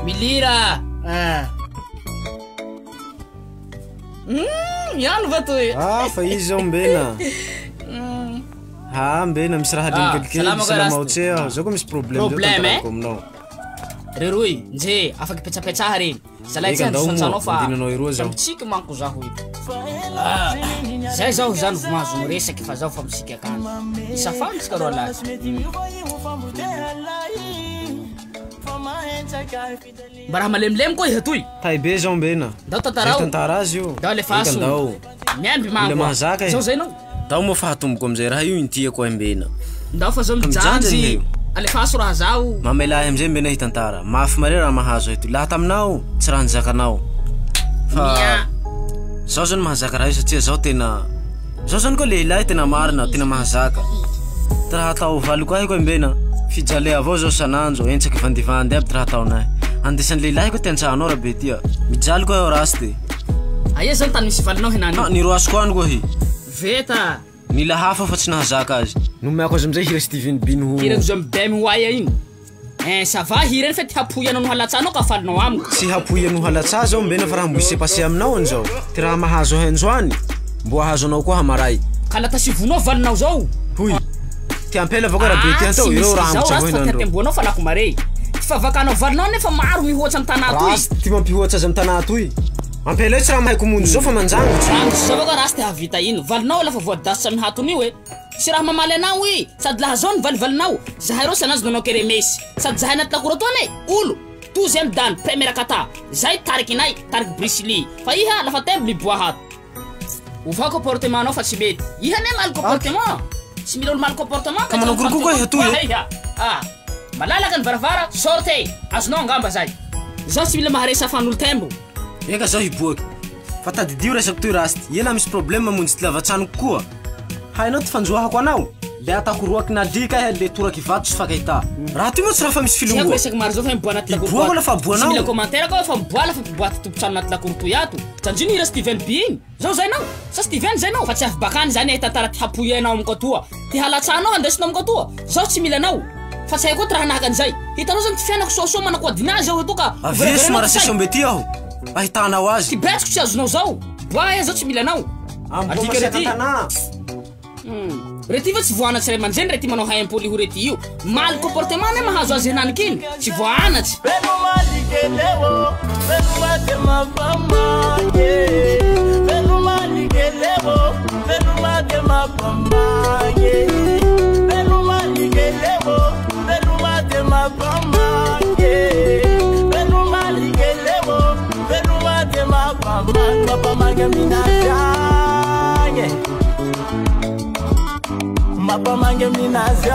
Milira. Ah. Miano va toy. Ah, fa izy zao mbena. Ah, mbena misy raha Ah, adiny kelikely, salama salama ka otse aho. Zao koa misy problème zao Problème, eh? tantarako aminao. Reroy, nje afaky petsapetsaha regny. Zalahy Eka, tsy ndao moa, andisantsanao fa andinanao eroa zao. mitsiky manko zaho ito. Ah, zay zaho zany vo mahazo miresaky fa zaho fa misiky akanjo. Isafantsika ro alahy. Mba raha malemilemy koa iha toy. Tay be zao mbena. Ndao Zay tantarao. tantara azy io. Ndao alefaso. Eka, ndao. Miamby Mila mango. mahazaka e. Zao zay nao. Ndao moa fa hatomboko amizay raha io intiako ahy mbena. Ndao fa zao Fa mijanjy mijanjy. io. Alefaso raha zao. Mamela ahy amizay mbena hitantara. Mafy mare raha mahazo ahy toy. Laha taminao tsy raha nizakanao. Fa Mia. zaho zany mahazaka raha io satria zaho tena zaho zany koa lehilahy tena marina, tena mahazaka. Ty raha atao valiko ahy koa mbena fijalea avao zao sanandro, entsaky vandivandy aby ty raha ataonay. Andesan'ny lehilahy koa ty antsahanao raha be tia. Mijaly koa aho rasy ty. Aia zany tany misy valinao henany. Ah, niroasiko any koa hy. Veta. Mila hafa fa tsy nahazaka azy. Nomeako azy amizay hira Steven Bin ho. Hirako zao mibemy ho aia igny. Eh, ça va hira iny fa ty hapoy anao no halatsanao ka falinao amiko. Tsy hapoy anao halatsa zao mbena fa raha mbo se passer aminao an'izao. Ty raha mahazo ahy anjoany, mbo ahazo anao koa hamaray. Ka lata sivonao valinao zao. Hoy. Ty ampela avao koa raha be ty Ah, antao, tsy ireo misy raha zao ambotsy raha avao fa ty hinandreo. atemboanao fa lako mare. Ty favakanao valinao nefa maro mihoatsa amy tanà toy. Rasy ty mampihoatsa azy amy tanà toy. Ampela io tsy raha mahay komondy zao fa manjangotry. Rangotsy zao avao ka rasy ty hahavita ino. Valinao lafa voadasy amy hatony io e. Tsy raha mamaly anao i. Sady laha zao ny valivalinao. Zahay reo sanazy nanao keremesy. Sady zahay anaty lakoro atoany e. Olo. Douzième dan, première kata. Zay tarikinay, tariky Bruce Lee. Fa iha lafa tembo miboaha ato. Ovao comportement anao fa tsy mety. Iha ne mal comportement. Tsy mila olo mal comportement. Ka manao korokoro koa iha toy, e. Iha. Ah. Malalaka ny varavara, sorte. Azonao angamba zay. Zaho tsy mila maharesa afan'olo tembo. Eka zaho hiboaky. Fa tadidio resako toy rasy ty. Iha laha misy problème mamonjy ty lavatranoko koa. Hainao ty fanjoahako anao. Le ataoko roaky nalika iha le toraky vato tsy fakahita. Raha ty moa tsy raha fa misy Tsy haiko filongoa. resaky maro zao fa miboa anaty lakoro. Hiboako lafa aboanao. Tsy mila commentaire koa fa miboa lafa miboa ty tompon-trano anaty lakoro toy ato. Janjino hira Steven B igny. Zao zay nao. Sa Steven zay nao. Fa tsy avy bakany zany ahitantara ty hapoy anao amiko atoa. Ty halatsanao handesinao amiko atoa. Zaho tsy mila anao. Fa tsy haiko koa ty raha nahaka an'izay. Hitanao zany ty fiainako soasoa manako adinazy aho atoa ka. Avia vorevorenao somary ty say. sesy omby ty aho. Ahitanao azy. Ty betsiko tsy azonao zao. Boa iha zao tsy mila anao. Amboa Adika masiaka rety. an-tanà. Rety va tsy voanatsy ray aman-dreny rety manao hay impoli ho rety io. Mal comportement ne mahazo azy henaniky iny. Tsy voanatsy. Mapamange minazy.